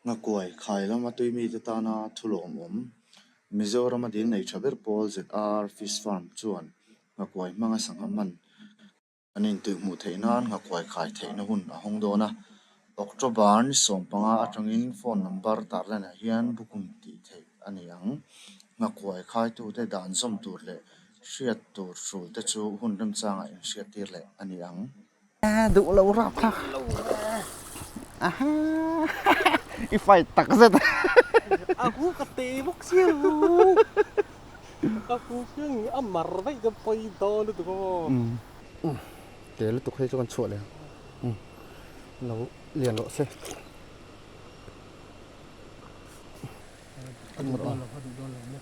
Nghakuai khai lama tui mite tana thu lawmawm Mizorama dil nei tha ber pawl ZR Fish Farm chuan nghakuai hmanga sangha man an intih hmuh theih nan nghakuai khai theihna hun a hawng dawn a. October ni 15 atangin phone number tarlanah hian booking tih theih a ni ang. Nghakuai khaitute dan zawm tur leh hriat tur hrulte chu hun remchangah inhriattir leh a ni ang. Duh lo rap kha aha i fight tak zet a hu ka te bawk sia lo a hu hian a mar daih chuan pawi dawn lutuk aw te lutuk hei chu kan chhuah leh ang lo lian rawh se a duh dawn lo a duh dawn lo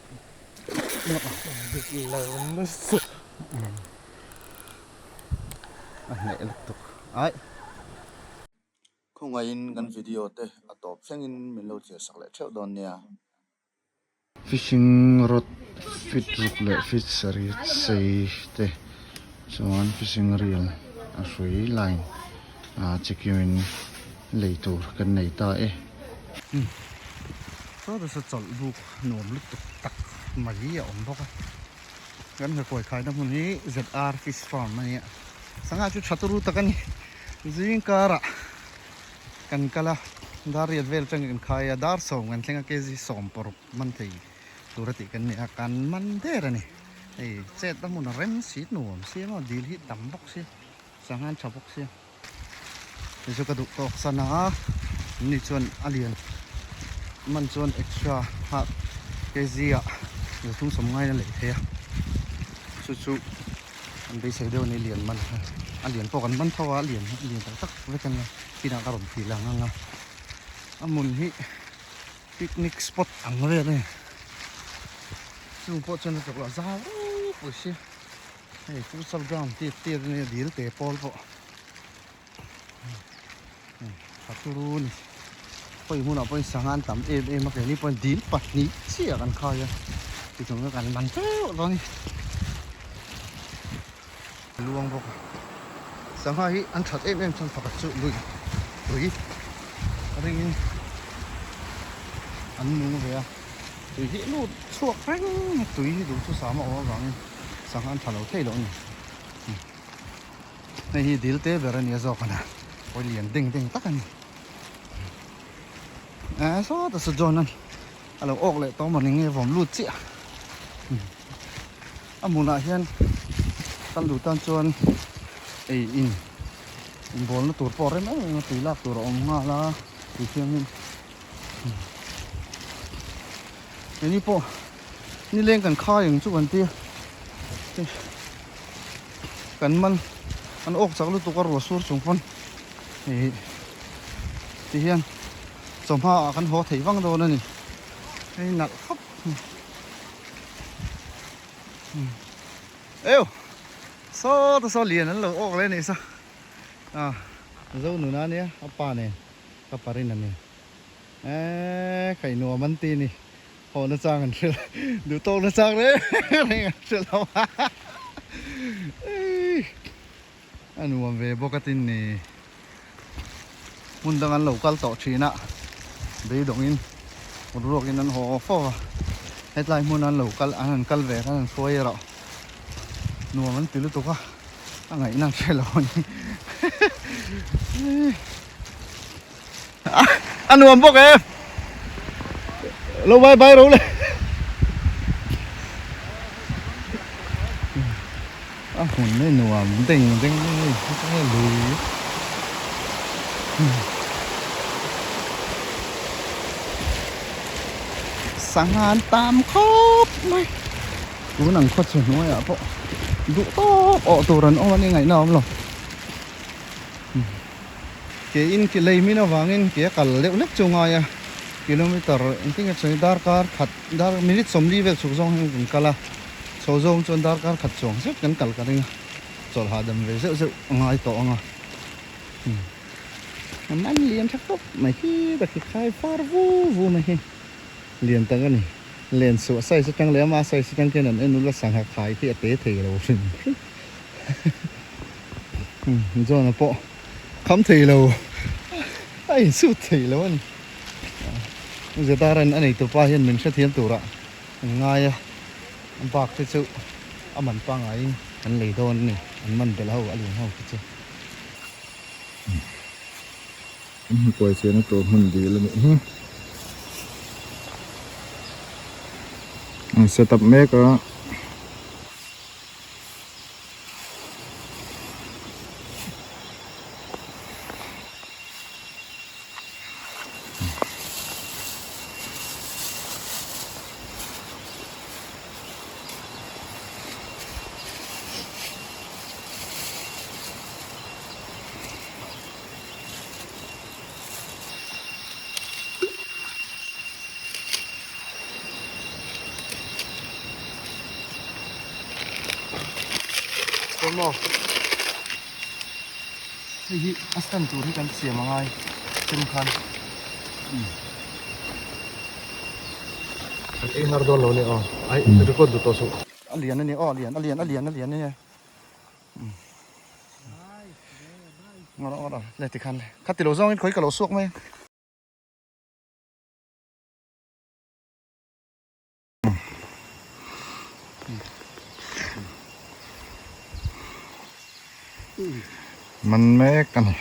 dik lo nasa. A hneh lutuk ai. Khawngaihin kan video te a tawp thlengin min lo thlir sak leh theuh dawn nia. Fishing rod fit ruk leh fit sarih sei te chuan fishing reel a hrui line ah chikimin lei tur kan nei ta e. Saw nasa chawlh buk nuam lutuk tak mai a awm bawk a. Kan nghakuai khaina hmun hi ZR Fish Farm a ni a, sangha chu tha turu tak a ni. Zing karah kan kal a, dar riat vel atangin kan khai a, dar 10 kan thleng a, kg 16 man thei tur a tih kan ni a, kan man der a ni. Hei chet a hmun a rem si nuam si emaw dil hi tam bawk si, sangha an tha bawk sia. Hei chu ka duh tawk san a, ni chuan a lian man chuan extra ah kg ah 390 a lei thei a, chu chu an beisei deuh a ni lian man kha a lian pawh kan man tho a, a lian a lian tak tak vek a nia kinah ka rawn ti lang ang a, a hmun hi picnic spot ang vel a ni, chung pawh chuan a chawk lah zau pui sia. Hei futsal ground tih tir ania dil te pawl pawh tha turu a ni khawi hmunah pawhin sangha an tam em em a keini pawhin dil pahnih chiah kan khai a tichuan kan man teuh dawn a ni a luang bawk a sangha hi an that em em chuan pakhat chu lui tui a ringin an nung ve a tui hi lut chhuak reng a tui hi duh thusam a awm avangin. Sangha an tha lo thei lo a ni. Hei hi dil te ber a nia zawk a na. Pawi lian deng deng tak a ni. Eh sawta saw John an a lo awk leh tawh mawni nge vawm lut chiah. A hmunah hian kal duh tan chuan ei in inbawlna tur pawh a rem em em a tui lak tur a awm nghal a tui thiangin. Keini pawh nileng kan khai ang chu kan tia kan man an awk chak lutuk a ruah sur chung pawn ih ti hian chawhma ah kan haw theih vang dawn a ni hei nalh khawp eu saw ta saw lian an lo awk leh a nih sa a zo nuna nia a pa nen ka parin a nen. Eee kai nuam an ti ni haw na chang an hrilh duh tawk na chang reng reng an hrilh lo a eii a nuam ve bawk a tin ni hmun dang an lo kal tawh thin a beidawngin ruakin an haw fo a hetlai hmun an lo kal an han kal ve khan an hruai erawh nuam an ti lutuk a a ngaihna an hre lo a ni. A nuam bawk e. Lo bye bye ro le. A hmun mai nuam deng deng mai hei lui. Sangha an tam khawp mai. Tun ang khaw chhe hnuaiah pawh duh tawp awh tur an awm a ni ngaihna a awm lo. Ke in ke lei min avangin ke a kal deuh hlek chu ngai a, kilometer engtin nge chuan darkar khat dar minute 40 vel chhuk zawng hian kan kal a, chho zawng chuan darkar khat chuang zet kan kal ka ring a, chawlh hahdam ve zeuh zeuh a ngai tawh ang a, a man lian tha khawp mai khi tak hi khai far vu vu mai hi lian tak a ni, len suah size atang leh ama size atang khian an en ula sangha khai khi a te thei lo hrim hrim. John-a pawh kham thei lo a insut thei lo a ni. Zetaran a neitu pa hian min hrethiam turah an ngai a, a bak te chu a man pangaiin kan lei dawn a ni, an man belh ho a lian ho te chu. An hmukuai chena tur hmun dil a nih hi. An set up mek a. Maw hei hi a stand tur hi kan siam angai chem khan An ei har dawn lo nia aw ai record duh tawh suh. A lian a ni aw a lian a lian a lian a lian a nia. Ngawr ngawr le tikhan le kha ti lo zawngin khawi ka lo suak mai a. Man mek a ni.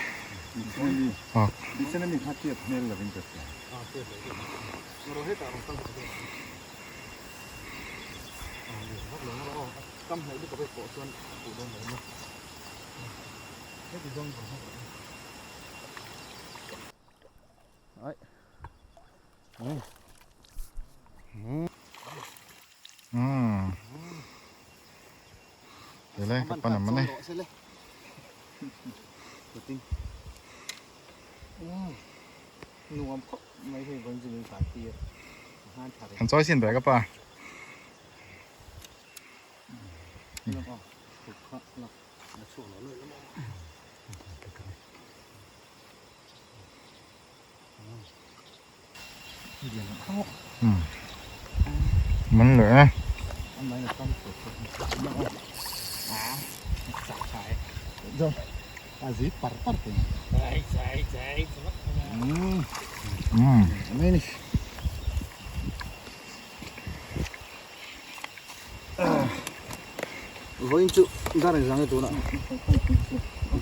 Ele ka pan ang mane. Han chawi sin ber ka pa. Man leh e. Vawiin chu dar engzang nge tunah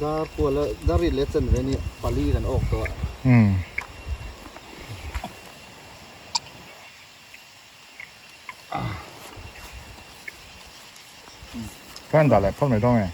dar kuala dar ri leh chen ve nia pali kan awk tawh a. Ka han dah leh phawt mai dawn nge.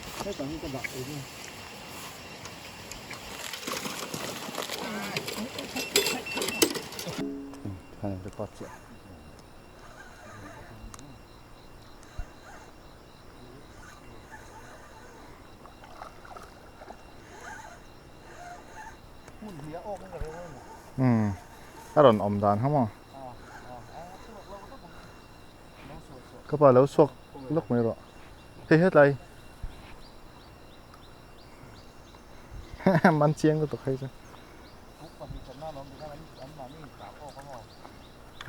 Umm a rawn awm dan kha maw ka pa lo chhuak lawk mai rawh hei hetlai man chiang lutuk hei chu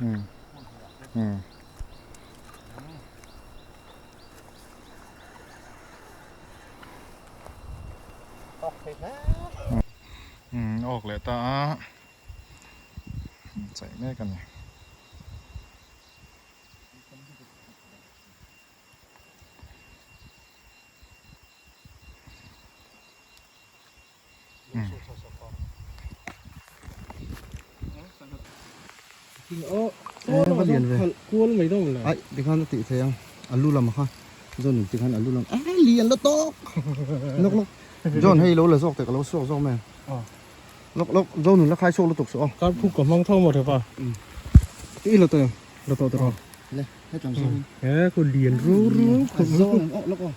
umm umm. Umm awk leh ta a chaih mek a ni. Ai tikhan a tih thei ang a lu lam kha John in tikhan a lu lam a lian la tawk lawk lawk John hei lo la zawk teh ka lo suak zawk mai ang lawk lawk John in la khai chhuak lutuk suh aw kar phuk ka hmang tho maw thei pa i la tawh em la tawh tawh le hetang zawk in he ku lian ru ru zawk ang aw lawk aw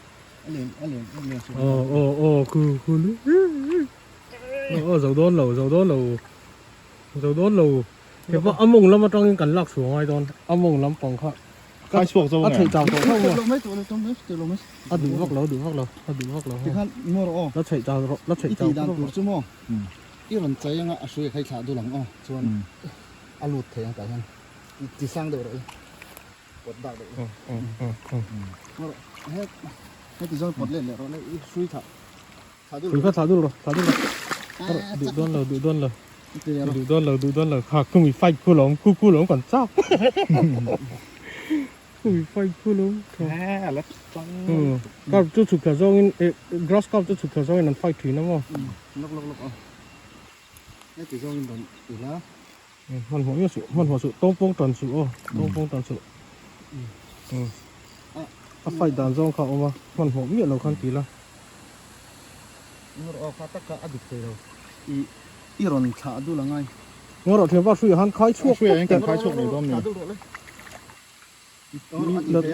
Aw aw aw khu khu lu aw zo dawn lo zo dawn lo zo dawn lo he pa a mawng lam atangin kan lak chhuah ngai dawn a mawng lampang kha khai chhuak zo a theih chau tawh hlauh mai a duh vak lo duh vak lo a duh vak lo tikhan maw rawh aw la theih chau rawh la theih chau dan tur chu maw i rawn chei anga a hrui a khai thlah dul ang aw chuan a lut thei ang tah hian ti sang deuh rawh i pawt dak deuh he heti zawng pawt let leh rawh le i hrui thlah thlah dul hrui kha thlah dul rawh thlah dul rawh duh dawn lo duh dawn lo. Duh dawn lo, duh dawn lo kha khumi fight khu lawm, khu khu lawm kan chak. Khumi fight khu lawm. Carp chu chhuk thla zawngin grass carp chu chhuk thla zawngin an fight thin a maw. Lawk lawk lawk a. Heti zawngin rawn ila. Hmanhmawh miah suh, hmanhmawh suh, tawngpawng tan suh aw, tawngpawng tan suh. A fight dan zawng kha a awm a, hmanhmawh miah lo khan ti la. Ngawr aw kha tak kha a dik thei lo, i i rawn thlah dul angai. Ngawr aw thianpa hruiah khan khai chhuak Hruiah hian kan khai chhuak mai dawn mi?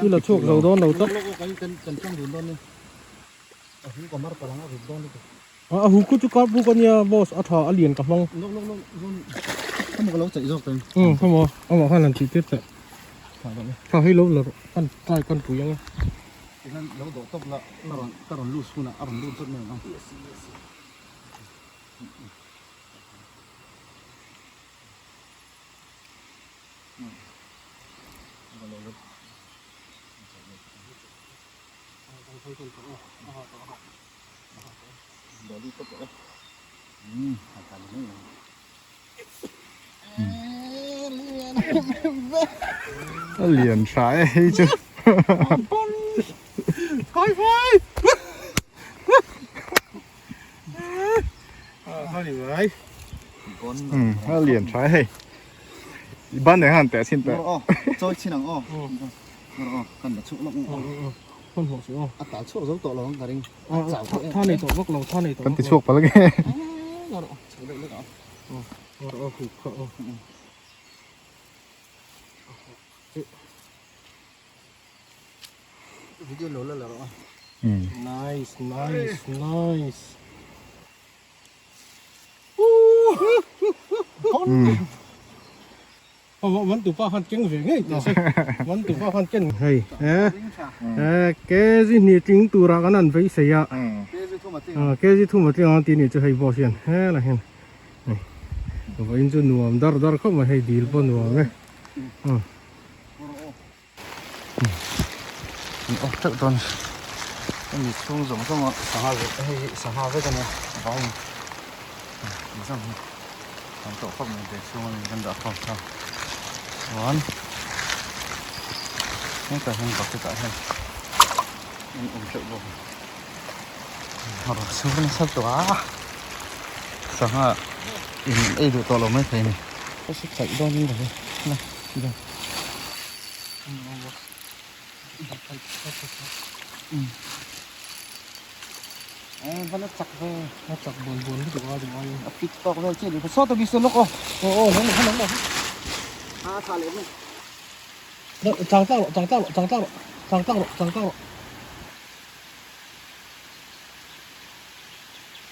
I la chhuak zo dawn lo tlat. Kan chang dun dawn ni. A hu ka mar palang a ruk dawn lutuk. A hu khu chu car book a nia boss a tha a lian ka hmang. Lawk lawk lawk zawn khamaw ka lo chaih zawk teng. Umm khamaw amah khan han tih tir teh. Tha hei lo la rawh kan try kan pui ang e. Tikhan lo dawh tawp la ka rawn ka rawn loose hunah a rawn lut zawt mai ang. A lian tha e hei chu a lian tha e hei i ban eng han teh chhin teh chawi chhin ang aw kan la chhuak lawk ang Hman hawh suh aw. A tal chhuak zo tawh lo ang ka ring. A tha nei tawh vak lo, tha nei tawh Kan ti chhuak palh nge. Chho deuh lek a. Aw aw khup kha aw. Video lo la la rawh a. Nice, nice, nice. Man tupa khan keng ve ngei teh se man tupa khan ken hei he he kg hnih tling turah kan han vei sei a kg thum a tling ang tih nih chu hei boss hian he lah hian hei vawiin chu nuam dar dar khawp mai hei dil pawh nuam e An awk teuh dawn hemi chhung zawng zawng a sangha vek hei hi sangha vek a nia vaiin exam hi kan tawh khawp mai bag chhung a kan dah khawm kha chuan hetah hian bucket ah hian an awm teuh bawk a a rawn sur nasa tawh a sangha in ei duh tawh lo maithei a ni ka hre chaih dawn in ka hria.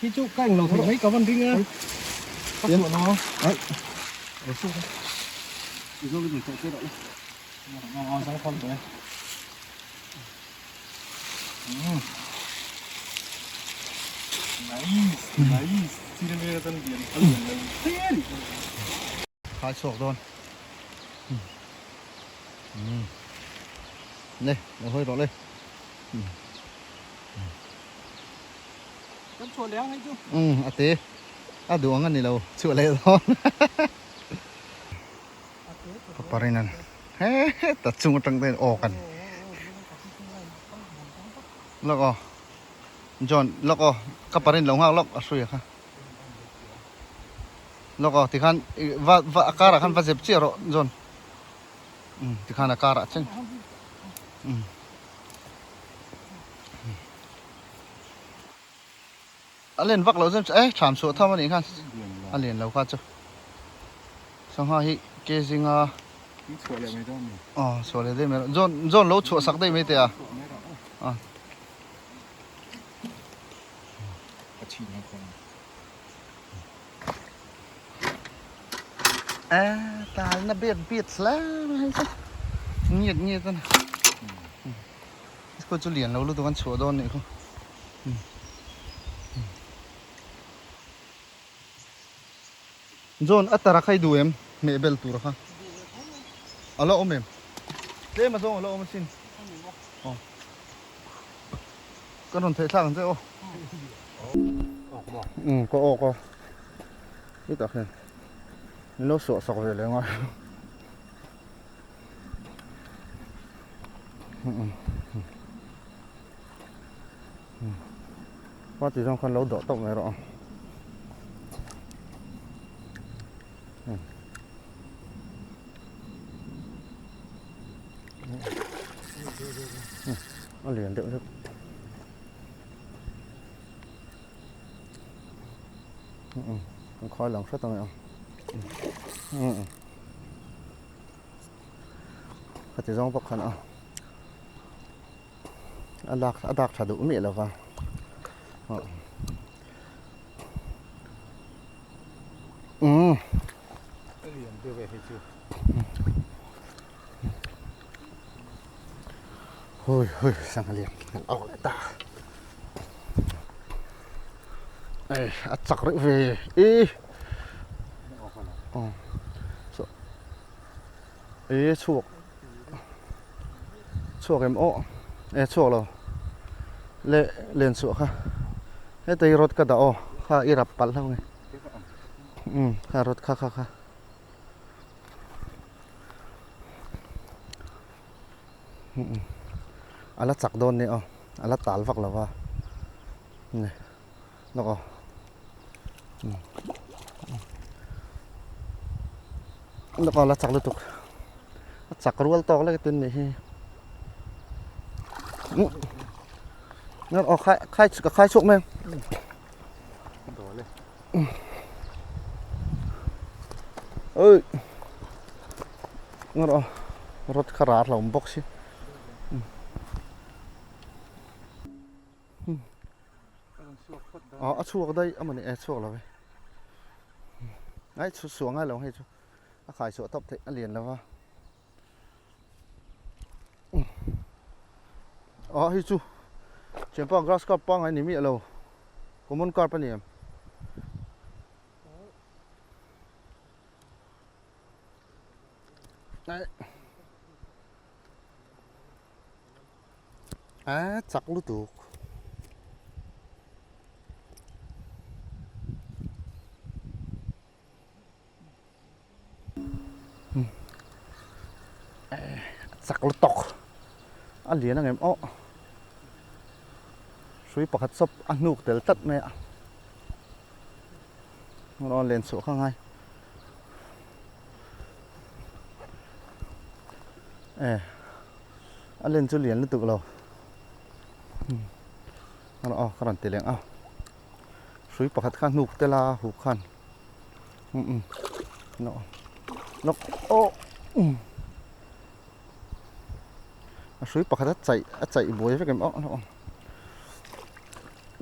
Hi chu ka englo theih mai ka van ring a. Ka chhuah lo ang. Ai. Ro su. I zo ni tawh che rawh le. Aw zang khawm tawh e. Nice, nice. Chile me tan lian a lian lo hle a ni. Khai chhuak dawn. Le, lo hawi rawh le. Kan chhuah leh ang hei chu. Umm a te a duh ang a ni lo chhuah leh dawn. Ka parin an he ta chung atang te aw kan lawk aw John lawk aw ka parin lo nghak lawk a hruia kha lawk aw tikhan va va a karah khan va zep chiah rawh John umm tikhan a karah chen umm. A len vak loh chuan eh tham chhuah tham a nih khan a lian lo kha chu sangha hi ke zinga aw chhuah leh daih mai rawh zawn zawn lo chhuah sak daih mai teh a a eh talna bet bet hle mai hei chu ngiat ngiat a ni. School chu lian lo lutuk an chhuah dawn nih khu. John a tara kha i duh em? Hmeh bel tur kha. A la awm em? Tlem a zawng a la awm asin. Aw. Kan rawn theih thlak ang che aw. Umm ka awk a. Hetah khian. Min lo suah sak ve leh ngai. Kha ti zawng khan lo dawh tawp mai rawh ang. A lian deuh deuh. Kan khai lang hret ang e. Khati zawng bawk khan a a lak a dak tha duh miah lova umm hui hui sangha lian kan awk leh ta ei a chak reuh ve i e chhuak chhuak em aw e chhuak lo le len chhuah kha heta i rod ka dah aw kha i rap palh hlauh nge um kha rod kha kha kha a la chak dawn nia aw a la tal vak lo va ni lawk aw lawk aw a la chak lutuk a chak rual tawk lek atin nih hi aw khai khai ka khai chhuak mai ang ơi ngar aw rod kha rar lo awm bawk si a chhuak daih a mawni e chhuak lo e ai chu suah ngai lo hei chu a khai chhuah tawp theih a lian lo va ah hei chu thianpa grass carp pangngai ni miah lo common carp a ni em. A chak lutuk. Chak lutuk. A lian ang em aw. Hrui pakhat sawp a hnuk tel tlat mai a. Rawn len chhuah kha ngai. E a len chu lian lutuk lo. Aw ka rawn ti leng a. Hrui pakhat kha hnuk tel a huk khan. Um lawk aw um a hrui pakhat a chaih a chaih buai vek em aw lawk aw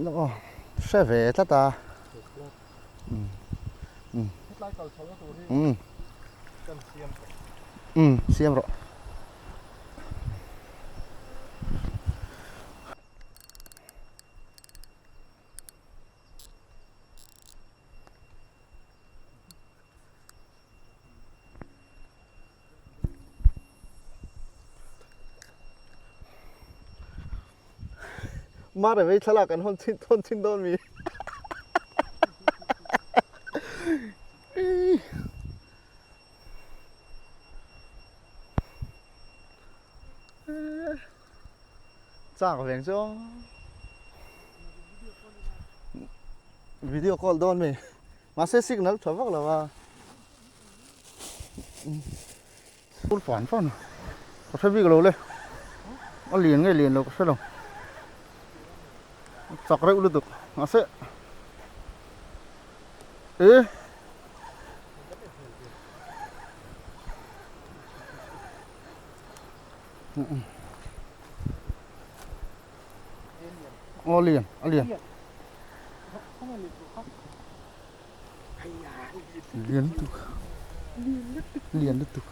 lawk aw hre ve tlat a um um um siam rawh. Mara vei thlalak an hawn chin hawn chin dawn mi. Chak veng chu video call dawn mi. Mahse signal tha vak lo a. Phur fan fan ka hre bik lo le. A lian nge lian lo ka hre lo. A chak reuh lutuk mahse e Aw lian a lian. Lian lutuk lian lutuk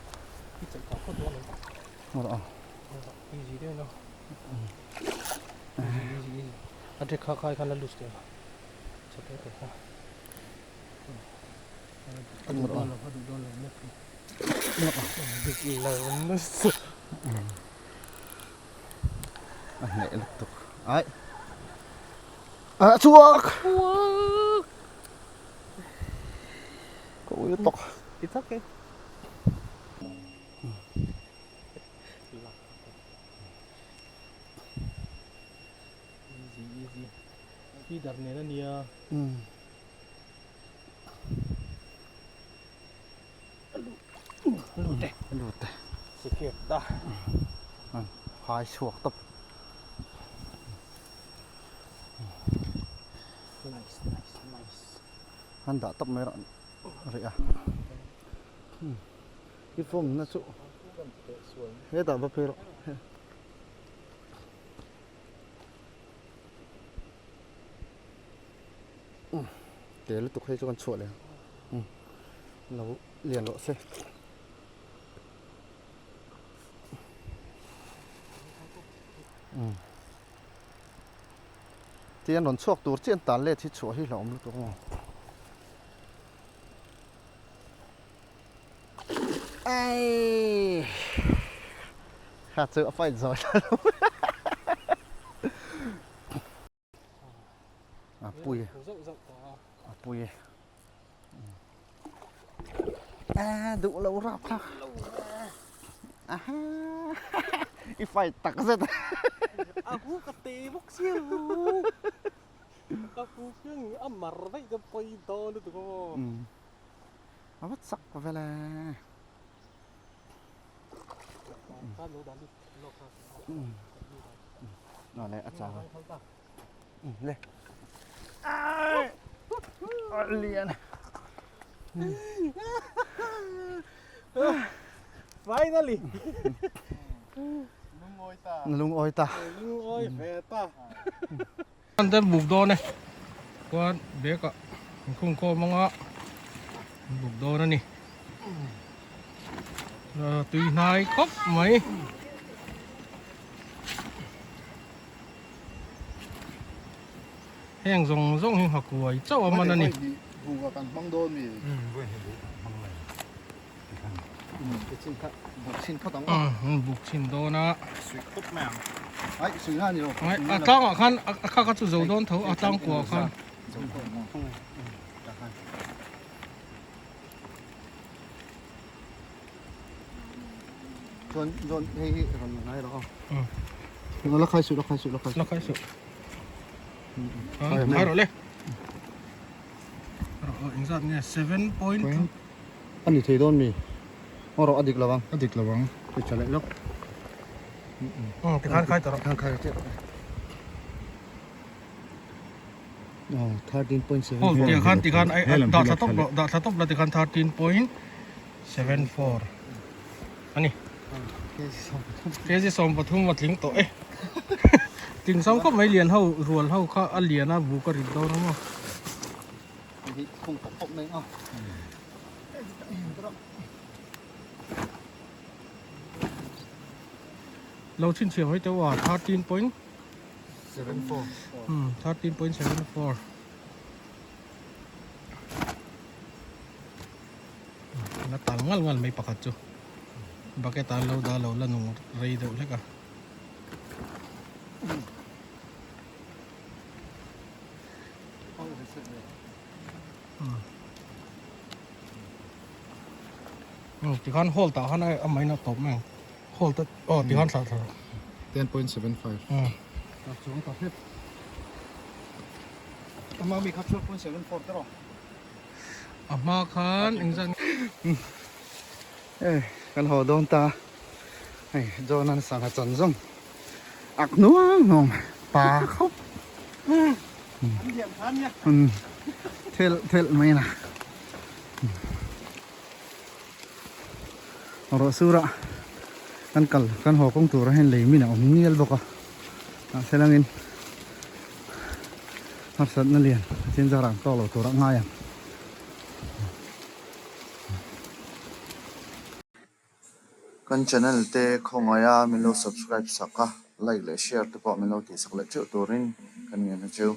a hneh lutuk ai a chhuak ka ui tawk. Leader nen a nia. Lut e. Lut e. Secure ta. Hai chhuak tawp. Nice nice nice. Han dah tawp mai rawh rih a. I form na chu hetah va phei rawh. Te lutuk hei chu kan chhuah leh ang lo lian rawh se. Tian rawn chhuak tur chian tan let hi chhuah hi hlauhawm lutuk a maw. Ai kha chu a fight zawi ta lo a pui a pui a duh lo rap kha aha i fight tak zet a hu ka te bawk sia lo a hu khian a mar daih ka pawi dawn lutuk a maw. A va chak vel e. Nà le a chang a. Le. Ai. Lian. Finally. Lungawi ta. Lungawi ta. Lungawi ve ta. An te buk dawn e chuan bag ah an khung khawm anga an buk dawn a ni tui hnai khawp mai. Heng zawng zawng hi nghakuai chauh a man a ni. Buk chhin dawn a. A tlangah khan a kha kha chu zo dawn tho a tlang kuah khan. Chuan zawn hei hi rawn ngai rawh aw. La khai suh la khai suh la khai suh. La khai suh. Khai rawh le. Rawh engzat nge 7.2 A ni thei dawn mi? Aw rawh a dik lo ang. A dik lo ang. Ti tha leh lawk. Aw tikhan khai ta rawh. Tikhan khai ta rawh. Aw 13.7. Aw tikhan tikhan ai dah thla tawp rawh dah thla tawp la tikhan 13.74 a ni. Kg 13 a tling tawh e. Tling sang khawp mai lian ho rual ho kha a lian a buk a rit dawn a maw. Lo chhinchhiah mai teuh a 13.74 13.74 la tal ngal ngal mai pakhat chu bucket ah an lo dah lo la nung rei deuh hlek a. Tikhan hall tah khan a main a tawp mai ang hall te aw tikhan thlah thlah rawh. 10.75 Chuang ta hlep. A hma mi kha 12.74 te rawh. A hma khan engzat Eh kan haw dawn ta hei John an sangha chan zawng ak nuang nuang pa khawp thelh thelh mai na rawh sura kan kal kan haw kawng turah hian lei min a awm ngial bawk a mahse langin harsatna lian a chin zarah an tawk loh turah ngai ang. Kan channel te khawngaih a min lo subscribe sak a, like leh share te pawh min lo tihsak leh teuh turin kan ngen a cheu.